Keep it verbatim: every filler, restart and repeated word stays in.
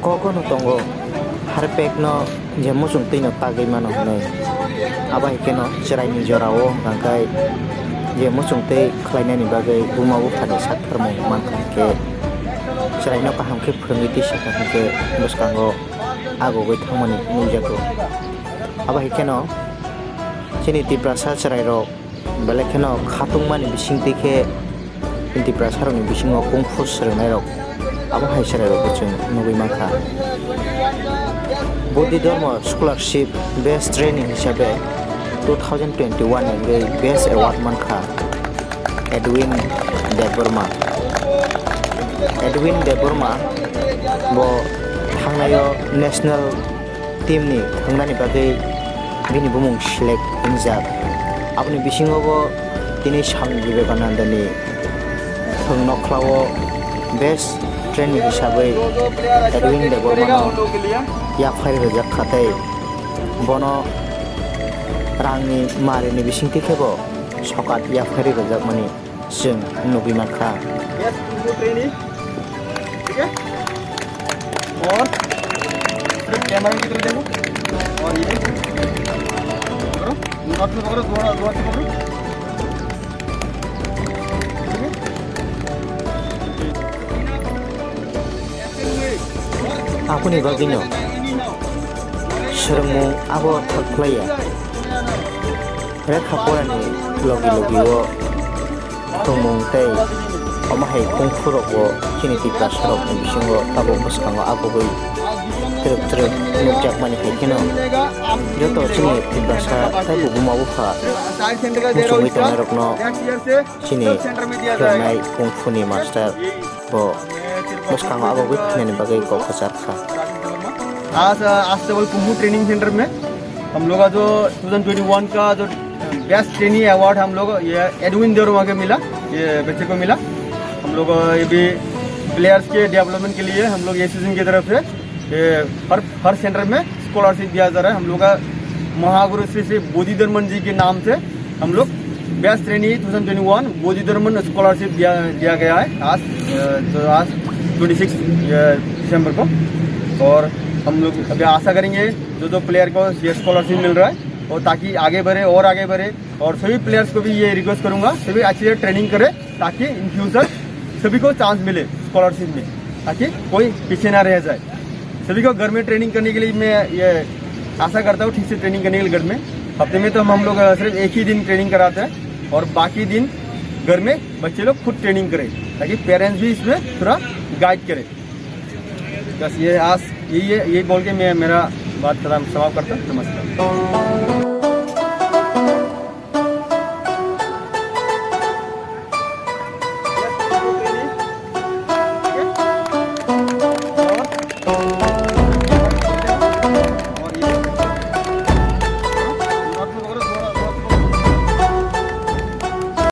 Kokono tongo, harpekno je muchungtwino tagwi mano hwnwi. Abo hai kheno chwraini jorao hwnkha khe je muchungtwi khlainani bagwi buma buphani sak pharmung mankha hwnkhe chwraino kaham khe phwrwngwi tisa kha hwnkhe bwskango agugwi thangmani nukjago. Abo hai kheno chini Tiprasa chwrairok belai kheno khatungmani bisingtwi khe Tiprasarokni bisingo kung fu swrwngnairok abo hai chwrairokbo chwng nugwi mankha. Bodhi Dharma Scholarship Best Training hisabe two thousand twenty-one ni wngwi Best Award mankha Edwin Debbarma. Edwin Debbarma bo thangnaio national team ni thwngnani bagwi bini bumung select wngjak. Aboni bisingo bo tini Swami Vivekananda ni thwng nokhlao best trainer hisabwi Edwin Debbarma no yaphai rwjak kha tei bono rangni marini bisingtwi khe bo sokat yaphai rwjakmani chwng nugwi mankha. Yes, two, three, ready? ठीक है? और सिर्फ कैमरा की तरफ देखो। और ये पकड़ो, दो हाथ से पकड़ो, दो हाथ, दो हाथ से पकड़ो। ठीक है? Aboni bagwino swrwngmung abo thok phlaiya. Lekha porani logi logi o tongmung tei omo hai kung fu rok bo chini Tiprasa rok ni bisingo tabuk bwskango agugwi twrwk twrwk nukjakmani hai kheno joto chini Tiprasa tei buma bupha muchungwi tongnai rokno chini phrwngnai kung fu ni master bo bwskango agugwi phainani bagwi kok kwchar kha. आज अ, अष्टबल kung fu training centre में हम लोग का जो twenty twenty one का जो best trainee award हम लोग ये एडविन देवरमा के मिला, ये बच्चे को मिला। हम लोग अ, ये भी प्लेयर्स के डेवलपमेंट के लिए हम लोग एसोसिएशन की तरफ से ये हर हर सेंटर में स्कॉलरशिप दिया जा रहा है। हम लोग का महागुरु श्री श्री बोधिधर्मन जी के नाम से हम लोग best trainee twenty twenty one Bodhidharman scholarship दिया दिया गया है आज अ, जो आज ट्वेंटी सिक्स दिसंबर को। और हम लोग अभी आशा करेंगे जो जो प्लेयर को ये स्कॉलरशिप मिल रहा है, और ताकि आगे बढ़े और आगे बढ़े। और सभी प्लेयर्स को भी ये रिक्वेस्ट करूंगा, सभी अच्छी तरह ट्रेनिंग करें, ताकि इन फ्यूचर सभी को चांस मिले स्कॉलरशिप में, ताकि कोई पीछे ना रह जाए। सभी को घर में ट्रेनिंग करने के लिए मैं ये आशा करता हूँ, ठीक से ट्रेनिंग करने के लिए घर में। हफ्ते में तो हम हम लोग अ, सिर्फ एक ही दिन ट्रेनिंग कराते हैं और बाकी दिन घर में बच्चे लोग खुद ट्रेनिंग करें, ताकि पेरेंट्स भी इसमें थोड़ा गाइड करें। बस ये आज यही है, यही बोल के मैं मेरा बात खत्म, समाप्त करता हूँ। नमस्कार।